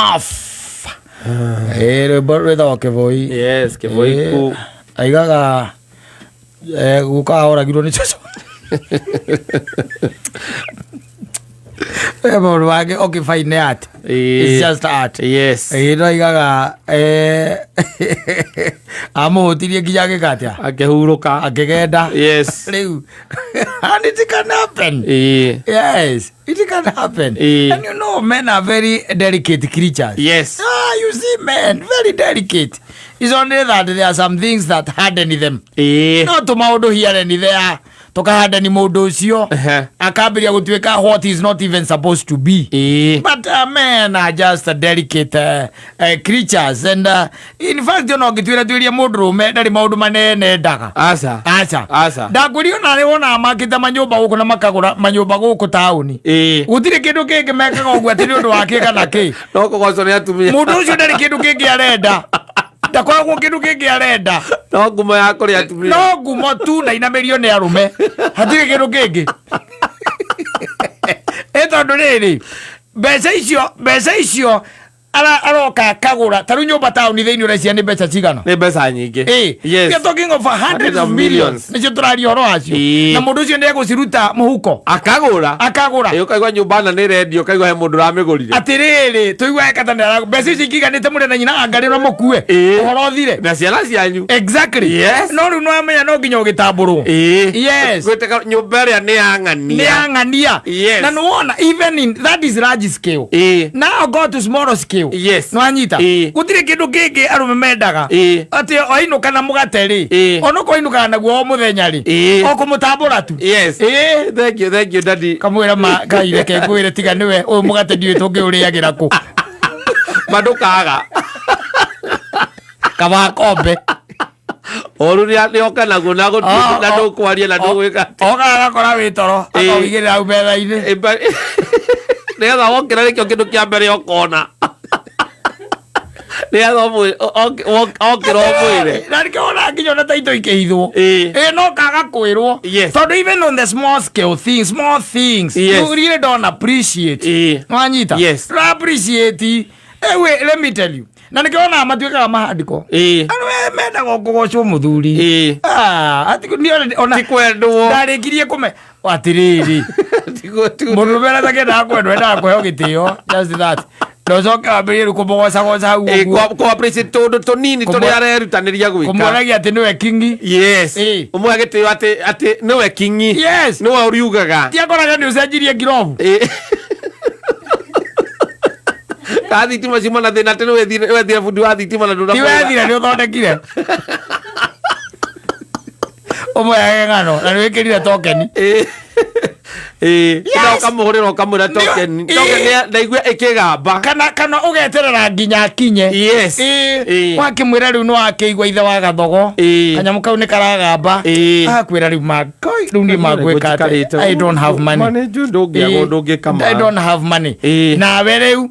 Off. Rwĩmbo rwĩtagwo Kĩboi. Yes, Kĩboi ku. Aigaga guka oragirwo nĩ cũcũ. Mũndũ wake, okay, fine, nĩ art. It's just art. No aigaga amũhũtirie nginya agĩka atĩa? Akĩhurũka. Akĩgenda. Rĩu and it can happen. Yes. It can happen. And you know, men are very delicate creatures. Ah, you see, men, very delicate. It's only that there are some things that harden them. No tũmaũndũ here and there tũkahandani mũndũ ũcio akambĩria gũtuĩka what is not even supposed to be. But men are just delicate creatures and in fact ona ũngĩtuĩra tuĩria mũndũrũme ndarĩ maũndũ manene endaga. Aca. Aca. Aca. Ndakwĩria ona arĩa wonaga makĩte manyũmba gũkũ na makagũra manyũmba gũkũ taũni, gũtirĩ kĩndũ kĩngĩ mekaga ũguo atĩ nĩ ũndũ wa kĩ kana kĩ. No kũgocwo nĩ atumia. Mũndũ ũcio ndarĩ kĩndũ kĩngĩ arenda, ndakoragwo kĩndũ kĩngĩ arenda. No ngumo ya kũrĩ atumia. No ngumo tu na inamĩrio nĩ arũme, hatirĩ kĩndũ kĩngĩ. Ĩ tondũ rĩrĩ, mbeca icio aroka akagũra ta rĩu nyũmba taũni thĩinĩ, ũrecia nĩ mbeca cigana? Nĩ mbeca nyingĩ. We are talking of hundreds of millions. Millions. Nĩcio tũraria ũhoro wacio. Na mũndũ ũcio nĩ egũciruta mũhuko akagũra. Akagũra. Ũkaigua nyũmba na nĩ rendio, ũkaigua he mũndũ ũramĩgũrire. Atĩrĩrĩ, tũigua kata nĩ mbeca icio ikiganĩte mũrĩ na nyina angarĩ na mũkue ũhoro ũthire. Na ciana cianyu. Exactly. No rĩu nĩwamenya no nginya ũgĩtambũrwo. Gwĩtĩka nyũmba ĩrĩa nĩ ya ng'ania. Nĩ yang'ania. Na nĩwona even in that is large scale. Now go to small scale. Nĩwanyita? Gũtirĩ kĩndũ kĩngĩ arũme mendaga. Atĩ oinũka na mũgate rĩ, onokorwo ainũkaga naguo o mũthenya rĩ, o kũmũtambũra tu. Thank you, thank you, daddy. Kamwĩra ma Ngai reke ngwĩre, tiga nĩwe ũyũ mũgate ndiũĩ tũngĩũrĩagĩra kũ. Ma ndũkaga. Kaba kombe. Ũru nĩ oka naguo na gũtirĩ na ndũkwaria na ndũgwĩka. Oka agakora wĩ toro, akawĩigĩrĩra hau metha-inĩ. Nĩgetha wokĩra nĩkĩo kĩndũ kĩa mbere ũkona, nĩgetha okĩra ũmwĩre. Na nĩkĩo wona nginya ona ta indo ikĩhithwo, ĩ no kaga kwĩrwo. Tondũ even on the small scale things, small things, you really don't appreciate. Nwanyita? Yes. Don't appreciate. Wait, let me tell you, na nĩkĩo wonaga matuĩkaga mahandĩko. Andũ mendaga kũgocwo mũthuri. Ah, ona Ti kwendwo. Ndarĩkirie kũme atĩrĩrĩ, mũndũrũme ũrĩa atakendaga kwendwo endaga kũheo gĩtĩo, just that, na ũcoke wambĩrĩrie rĩu kũmũgocagoca hau ũguo. Kũ appreciate tũndũ tũnini tũrĩa arerutanĩria gwĩka. Kũmuonagia atĩ nĩwe kingi. Ũmũhe gĩtĩo atĩ nĩwe kingi. Nĩwe ũriugaga. Ti akoraga nĩ ũcenjirie ngirobu. Ka thitima ciuma na thĩna, atĩ nĩwe wethire bundi wa thitima na Ti ndũnamwĩra. wethire, nĩ ũthondekire. Ũmũheage ng'ano na nĩ wĩkĩrire tokeni. Na ũkamũhũrĩra ũkamwĩra token token ndaigua ĩkĩgamba. Kana ũgeterera nginya akinye. Wakĩmwĩra rĩu nĩ wakĩigua ithe wa gathogo, kanyamũ kau nĩ karagamba. Akwĩra rĩu ma Kai, rĩu niĩ mangwĩka atĩa? I don't have money. Money ndũngĩagwo, ndũngĩkama. I don't have money. Nawe rĩu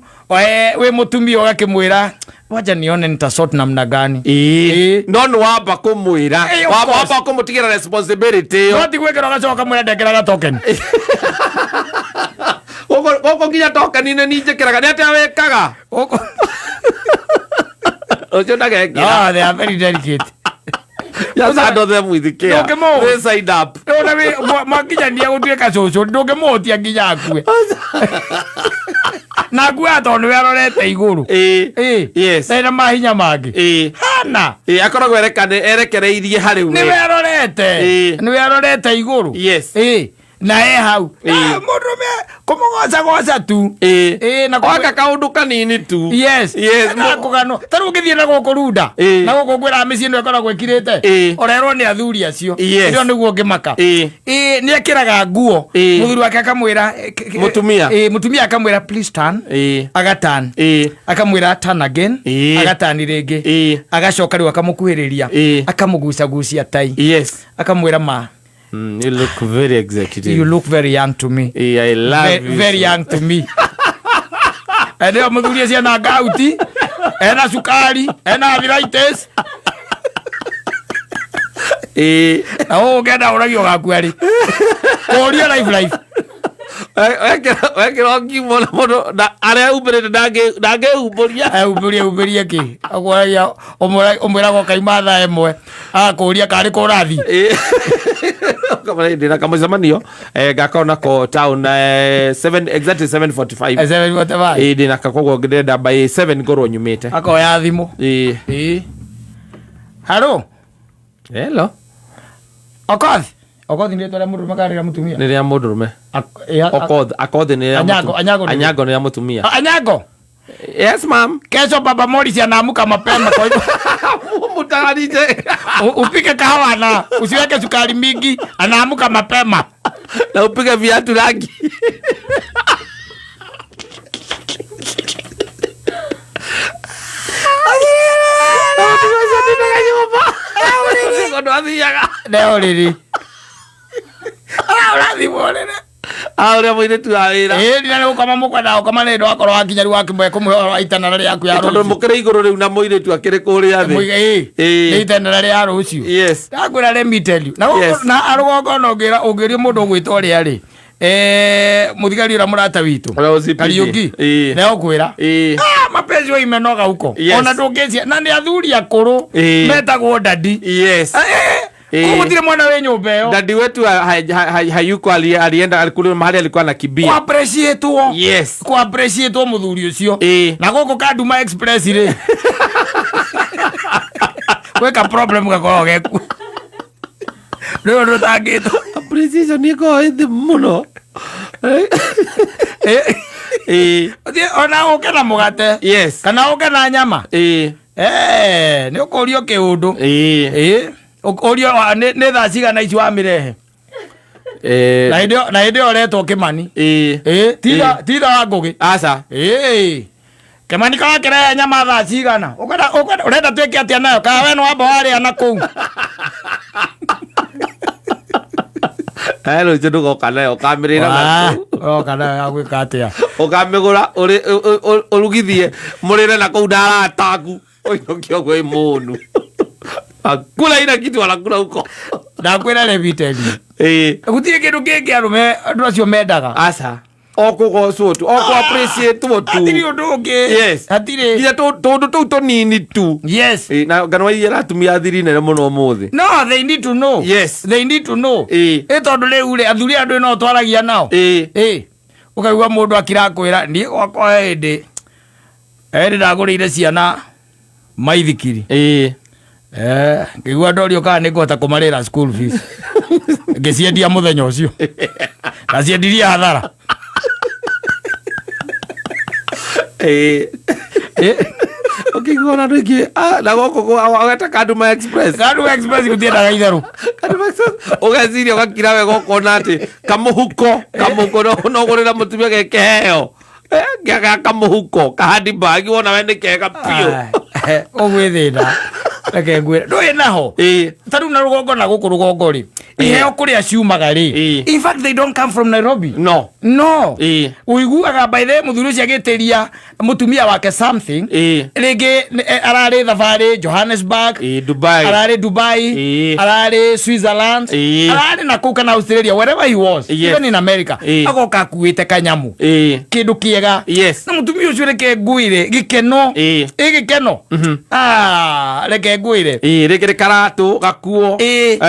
wĩ mũtumia ũgakĩmwĩra, wacha nione nitasort namna gani. No nĩ wamba kũmwĩra. Of course. Wamba kũmũtigĩra responsibility ĩyo. No ti gwĩkĩra ũgacoka mwĩra ndengeraga token. Gũkũ nginya token-inĩ ni njĩkĩraga nĩ atĩa wĩkaga ũcio ndagekĩra. No, they are very delicate. Just handle them with care. Ndũngĩmũ- They signed up. Ona mwakinyania gũtuĩka cũcũ, ndũngĩmũhutia nginya akue, na akue tondũ nĩwe arorete igũrũ. Ndarĩ na mahinya mangĩ. Hana. Akoragwo erekereirie harĩ we. Nĩwe arorete. Nĩwe arorete igũrũ. Na e hau. Ah, mũndũrũme kũmũgocagoca tu. Na Waka kaũndũ kanini tu. Na kũganwo ta rĩu ũngĩthiĩ na gũkũ runda, na gũkũ ngwĩraga mĩciĩ ĩno ĩkoragwo ĩkirĩte, ũrerwo nĩ athuri acio. Ĩyo nĩguo ũngĩmaka. Nĩ ekĩraga nguo, mũthuri wake akamwĩra Mũtumia. Mũtumia akamwĩra, "Please turn." Agaturn. Akamwĩra, "Turn again." Agatani rĩngĩ. Agacoka rĩu akamũkuhĩrĩria, akamũgucagucia tai, akamwĩra, "Ma, You look very executive. You look very young to me." I love you. Very young to me. Eneo mũthuri ũcio ena gauti, ena cukari, ena arthritis, na ũũ ũngĩenda ũragio gakua rĩ, kũria life life. Wekĩra ngimo na mũndũ na arĩa umbĩrĩte ndangĩhumbũria. Umbĩrie, umbĩrie kĩ? Ũkũragia ũmwĩraga ũkaima thaa 1, agakũria karĩ kũ ũrathiĩ. Ndĩna kamũcemanio, ngakorwo nako town 7, exactly 7:45. 7:45. Ĩĩ, ndĩna koguo ndĩrenda by 7 ngorwo nyumĩte. Akoya thimũ. Ĩĩ. Ĩĩ, haro. Hello. Okoth. Okoth nĩ rĩtwa rĩa mũndũrũme kana rĩa mũtumia? Nĩ rĩa mũndũrũme. Okoth, Akoth nĩ rĩa Anyango, Anyango nĩ- Anyango nĩ rĩa mũtumia. Anyango. Yes, ma'am. Kesho Baba Morris anaamuka mapema, kwa hivyo Mutaharije. Upike kahawa na usiweke sukari mingi, anaamuka mapema. Na upige viatu rangi. Mũndũ athiaga. Leo rĩrĩ ũrathiĩ rĩrĩ. Ah, ũrĩa mũirĩtu wa wĩra. Ĩĩ, ndina nĩ gũkoma mũkwenda gũkoma, nĩ ndwakorwo wakinya rĩu wakĩmwe kũmũhe ũhoro wa itanara rĩaku ya tondũ rũciũ. Mũkĩrĩ igũrũ rĩu na mũirĩtu akĩrĩ kũrĩa thĩ. Ĩĩ. Ĩĩ. Nĩ itanara rĩa rũciũ. Ndakwĩra, let me tell you, na na arũgongo no ngĩra ũngĩria mũndũ ũgwĩtwo ũrĩa rĩ, mũthigari ũrĩa mũrata witũ Ũrĩa wa OCPD. Kariũki, nĩ ũkwĩra, "Ah, mapenzi wa imenoga huko." Ona ndũngĩcia na nĩ athuri akũrũ metagwo daddy. Koguo gũtirĩ mwana wĩ nyũmba ĩyo. Daddy wetu hayuko, alienda alikule mahali alikuwa anakimbia. Ku appreciate-wo. Ku appreciate-wo mũthuri ũcio. Na gũkũ Kanduma Express rĩ, gwĩka problem gakoragwo geku rĩu ndũtangĩtwo. Appreciation ĩkoragwo ĩ thĩ mũno. Ũthiĩ ona ũke na mũgate kana ũke na nyama, nĩ ũkũrio kĩũndũ. Ĩĩ, ũrio nĩ thaa cigana ici wamĩrehe. Na hĩndĩ ĩyo ũretwo Kĩmani. Ĩĩ, titha wa Ngũgĩ. Aca. Ĩĩ, Kĩmani karakĩrehe nyama thaa cigana? Ũrenda twĩke atĩa nayo? Kana we nĩ wamba warĩa na kũu? Rũciũ ndũgoka nayo, ũkamĩrĩra Wa, na kũu. ũroka nayo ya gwĩka atĩa? Ũkamĩgũra ũrugithie mũrĩre na kũu na arata aku, ũinũke ũguo ĩ mũnu, akula ina kitu anakula huko. Ndakwĩra, let me tell you, gũtirĩ kĩndũ kĩngĩ arũme andũ acio mendaga. Aca, o kũgocwo tu, o kũ appreciate tu. Hatirĩ ũndũ ũngĩ. Hatirĩ. Nginya tũndũ tũu tũnini tu. Ĩĩ, na ngano iria ĩratumia thiri nene mũno ũmũthĩ. No, they need to know. They need to know. Ĩ tondũ rĩu rĩ, athuri andũ no twaragia nao. Ĩ ũkaigua mũndũ akirakwĩra, niĩ gwakwa hĩndĩ ndagũrĩire ciana maithikiri. Ngĩigua ndorio kana nĩ ngũhota kũmarĩra school fees, ngĩciendia mũthenya ũcio, ndaciendirie hathara. Ũkĩigua ona andũ aingĩ, na gũkũ ũgeta Kanduma Express. Kanduma Express gũtiendaga itherũ. Kanduma Express ũgeciria ũgakira wega, ũkona atĩ kamũhuko no ũgũrĩra mũtumia ge kĩheo. Ga kamũhuko ka handbag wona we nĩ kega biũ. Ũgwĩthĩna, reke ngwĩre, ndũĩ naho ta rĩu na rũgongo, na gũkũ rũgongo rĩ, iheo kũrĩa ciumaga rĩ, in fact they don't come from Nairobi. No. No ũiguaga, by the way, mũthuri ũcio agĩtĩria mũtumia wake something, rĩngĩ ararĩ thabarĩ Johannesburg, Dubai, ararĩ Dubai, ararĩ Switzerland, ararĩ na kũu kana Australia, wherever he was, even in America, agoka akuĩte kanyamu, kĩndũ kĩega, na mũtumia ũcio, reke ngwĩre, gĩkeno, ĩ gĩkeno, ah, reke ngwĩre. Ĩĩ, rĩngĩ nĩ karatũ gakuo,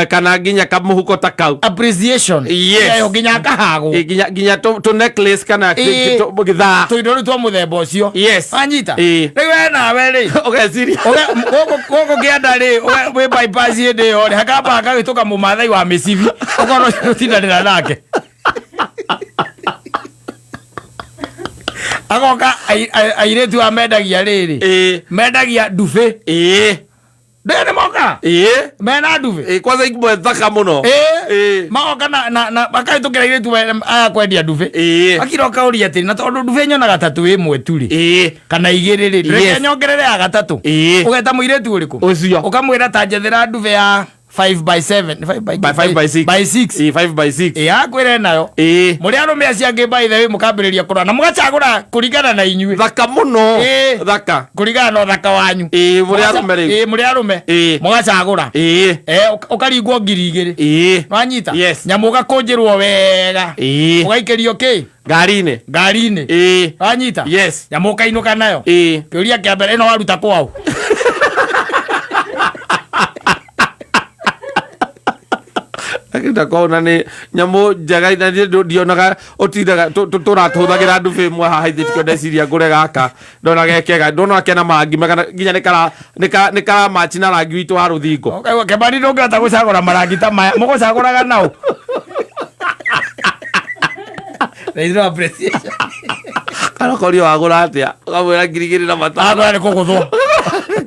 kana nginya kamũhuko ta kau. Appreciation. Ĩyo nginya akahagwo. Nginya tũ necklace kana gĩthaa. Tũindo rĩu twa mũthemba ũcio. Wanyita? Rĩu we nawe rĩ, ũgeciria gũkũ kĩanda rĩ, wĩ bypass hĩndĩ ĩyo rĩ, hakamba hakahĩtũka mũmathai wa mĩcibi, ũkorwo ũtindanĩra nake, agoka airĩtu a mendagia rĩrĩ, mendagia ndubĩ. Ndĩ nĩ moka mena ndubi. Ĩĩ, kwanza imwe thaka mũno. Magoka na makahĩtũkĩra airĩtu aya kwendia ndubi. Akira ũkaũria atĩrĩ, na tondũ ndubi nyonaga ta twĩ ĩmwe tu rĩ, kana igĩrĩ rĩ, reke nyongerere ya gatatũ. Ũgeta mũirĩtu ũrĩkũ? Ũcio. Ũkamwĩra ta njethera ndubi ya 5 by 7, 5 by By 5 by 6. By 6. Ĩĩ, 5 by 6. Ĩĩ, akwĩre nayo. Mũrĩ arũme acio angĩ, by the way, mũkambĩrĩria kũrora na mũgacagũra kũringana na inyuĩ. Thaka mũno. Thaka. Kũringana na ũthaka wanyu. Ĩĩ, mũrĩ arũme rĩu. Ĩĩ, mũrĩ arũme. Mũgacagũra. Ũkaringwo 2000. Wanyita? Yes. Nyamũ ũgakũnjĩrwo wega. Ũgaikĩrio kĩ? Ngari-inĩ. Ngari-inĩ. Ĩĩ. Wanyita? Yes. Nyamũ ũkainũka nayo. Ĩĩ. Kĩũria kĩa mbere, ĩno waruta kwao? Lakini ndakona nĩ nyamũ njega na niĩ ndionaga ũtindaga tũratũhũthagĩra nduba ĩmwe haha ithuĩ tikĩo ndeciria ngũre gaka ndona gekega, ndona kena marangi mega nginya nĩ karamachi na rangi witũ wa rũthingo. Ũkaigua Kĩmani, ndũngĩhota gũcagũra marangi ta maya, mũgũcagũraga nao. There is no appreciation. Kana korio wagũra atĩa, ũkamwĩra 2500. Agũra nĩ kũgũthwo.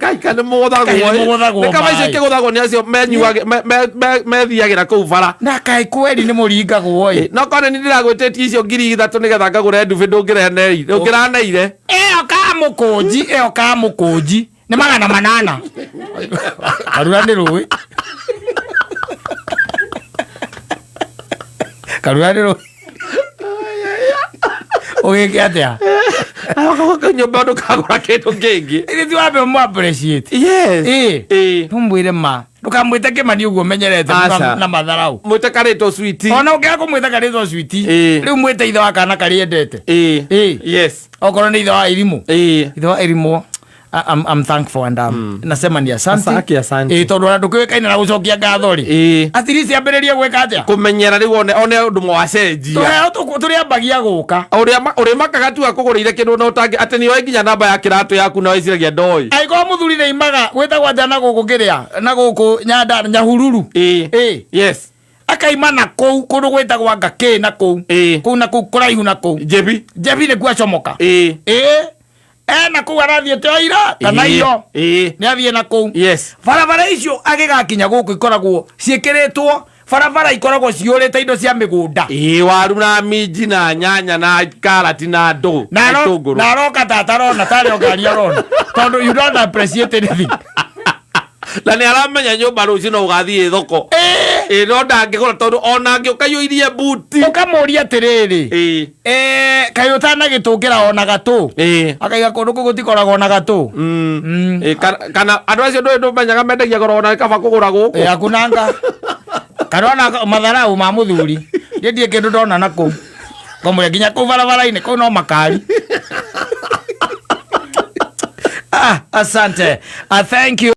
Kai ka nĩ mũgũthagwo. Kai nĩ mũgũthagwo. Nĩ kama icio Maĩ. ikĩgũthagwo nĩ acio methiagĩra kũu bara. Na kaĩ kweri nĩ mũringagwo ĩ. No kone nĩ ndĩragwĩtĩtie icio 3000 nĩgetha ngagũre ndubĩ, ndũngĩreneire, ndũngĩraneire. Ĩyo kamũkũnji, ĩyo kamũkũnji nĩ 800. Karura nĩ rũĩ, karura nĩ rũĩ, ũgĩke atĩa? Nyũmba ndũkagũra kĩndũ kĩngĩ. Ĩrĩ ti wambe ũmũ appreciate. Yes. Ĩ. Ĩ. Tũmwĩre ma, ndũkamwĩte Kĩmani ũguo menyerete. Aca. Na matharau. Mwĩte karĩtwo switi. Ona ũngĩaga kũmwĩta karĩtwa switi. Ĩ. Rĩu mwĩte ithe wa kana karĩa endete. Ĩ. Ĩ. Yes. Okorwo nĩ ithe wa irimũ. Ĩ. Ithe wa irimũ. I'm thankful and nasema ni asante. Asante, asante. Ĩ, tondũ ona ndũkĩũĩkaine na gũcokia ngatho rĩ, Ĩ. at least ambĩrĩrie gwĩka atĩa? Kũmenyera rĩu one ũndũ mwacenjia. Tũheo tũrĩambagia gũka. Ũrĩa ũrĩmakaga tu akũgũrĩire kĩndũ na ũtangĩ atĩ nĩoĩ nginya namba ya kĩratũ yaku na wĩciragia ndoĩ. Angĩkorwo mũthuri nĩ imaga gwĩtagwo atĩa na gũkũ kĩrĩa na gũkũ nyanda Nyahururu. Ĩ. Ĩ. Yes. Akaima na kũu kũndũ gwĩtagwo anga kĩ na kũu. Ĩ. Kũu na kũu kũraihu na kũu. Njebi. Njebi nĩkuo acomoka. Ĩ. Ĩ, ena kũu arathiĩte o ira kana Ĩ. iyo. Ĩ. Nĩ athiĩ na kũu. Yes. Barabara icio agĩgakinya gũkũ ikoragwo ciĩkĩrĩtwo, barabara ikoragwo ciyũrĩte indo cia mĩgũnda. Ĩ, waru na minji na nyanya na karati na ndũ na na itũngũrũ. Na aroka ta atarona, tarĩ o ngari arona, tondũ you don't appreciate anything. Na nĩ aramenya nyũmba rũciũ no ũgathiĩ thoko. Ĩ. Ĩ, no ndangĩgũra tondũ ona angĩũka iyũirie mbuti. Ũkamũria atĩrĩrĩ, Ĩ. Kaĩ ũtanagĩtũngĩra ona gatũ? Ĩ. Akaiga kũndũ kũu gũtikoragwo na gatũ. Ĩ, kana andũ acio ndũĩ ndũmenyaga mendagia goro ona kaba kũgũra gũkũ. Ĩ, akunanga kana ona matharau ma mũthuri, niĩ ndiĩ kĩndũ ndona na kũu ngomũrĩa nginya kũu barabara-inĩ kũu no makari. Ah, asante. Thank you.